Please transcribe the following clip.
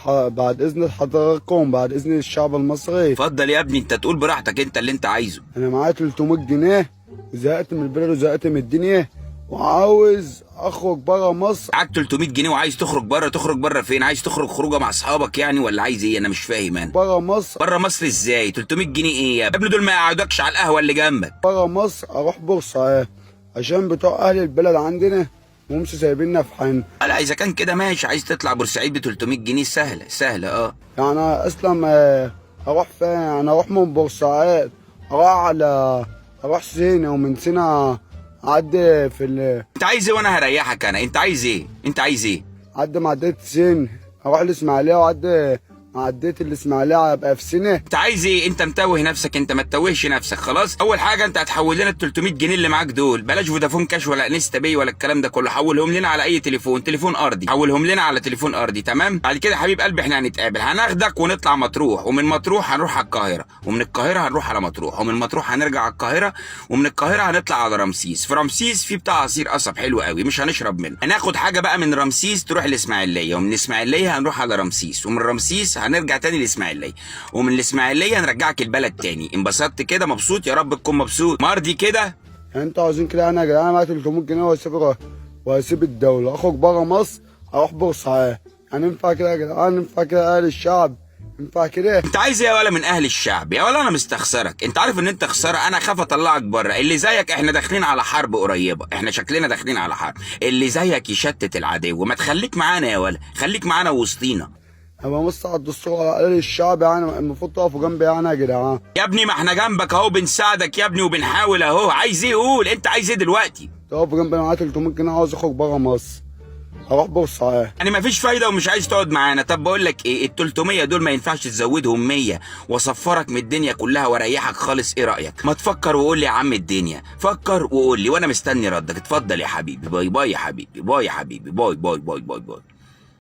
بعد اذن حضراتكم، بعد اذن الشعب المصري. اتفضل يا ابني، انت تقول براحتك، انت اللي انت عايزه. انا معايا 300 جنيه وزهقت من البلد وزهقت من الدنيا وعاوز اخرج بره مصر. معاك 300 جنيه وعايز تخرج بره؟ تخرج بره فين؟ عايز تخرج خروجه مع اصحابك يعني ولا عايز ايه؟ انا مش فاهم انا. بره مصر. بره مصر ازاي؟ 300 جنيه ايه يا ابني؟ دول ما يقعدكش على القهوة اللي جنبك. بره مصر اروح بورسعيد عشان بتوع اهل البلد عندنا مهمش سايبيننا في حالنا. لا اذا كان كده ماشي، عايز تطلع بورسعيد ب 300 جنيه سهلة سهلة. اه يعني اصلا اروح فين؟ يعني اروح من بورسعيد اروح على اروح سينا، ومن سينا اعدي في انت عايز ايه وانا هريحك انا؟ انت عايز ايه؟ انت عايز ايه؟ عدي معدية سين، اروح الاسماعيلية واعدي عديت الاسماعيلية ابقى في سينا. انت عايز ايه؟ انت متوه نفسك، انت ما تتوهش نفسك. خلاص، اول حاجة انت هتحول لنا ال 300 جنيه اللي معاك دول، بلاش فودافون كاش ولا انستا باي ولا الكلام ده كله، حولهم لنا على اي تليفون، تليفون ارضي، حولهم لنا على تليفون ارضي. تمام؟ بعد كده يا حبيب قلبي احنا هنتقابل، هناخدك ونطلع مطروح، ومن مطروح هنروح على القاهرة، ومن القاهرة هنروح على مطروح، ومن مطروح هنرجع على القاهرة، ومن القاهرة هنطلع على رمسيس. في رمسيس في بتاع عصير قصب حلو قوي، مش هنشرب منه، هناخد حاجة بقى من رمسيس تروح الاسماعيلية، ومن الاسماعيلية هنروح على رمسيس، ومن رمسيس هنرجع تاني الاسماعيلية، ومن الاسماعيلية هنرجعك البلد تاني. انبسطت كده؟ مبسوط؟ يا رب تكون مبسوط. مرضي كده؟ يعني انتوا عاوزين كده؟ انا يا جدعان معايا 300 جنيه واسافر واسيب الدولة، اخرج بره مصر اروح بورسعيد. يعني ينفع كده يا جدعان؟ ينفع كده اهل الشعب؟ ينفع كده؟ انت عايز ايه يا ولا من اهل الشعب؟ يا ولا انا مستخسرك، انت عارف ان انت خسارة، انا خاف اطلعك بره. اللي زيك احنا داخلين على حرب قريبه، احنا شكلنا داخلين على حرب، اللي زيك يشتت العدو. ما تخليك معانا يا ولا، خليك معانا وسطينا. انا ببص على الدستور على اهل الشعب، يعني المفروض تقفوا جنبي يعني يا جدعان. يا ابني ما احنا جنبك اهو، بنساعدك يا ابني وبنحاول اهو. عايز ايه قول، انت عايز ايه دلوقتي؟ تقفوا جنبي، انا معايا 300 جنيه عاوز اخرج بره مصر اروح بورسعيد. يعني ما فيش فايده ومش عايز تقعد معانا؟ طب بقول لك ايه، ال 300 دول ما ينفعش تزودهم 100 واصفرك من الدنيا كلها واريحك خالص؟ ايه رايك؟ ما تفكر وقول لي يا عم الدنيا، فكر وقول لي وانا مستني ردك. اتفضل يا حبيبي، bye bye يا حبيبي، bye يا حبيبي، bye bye bye bye bye.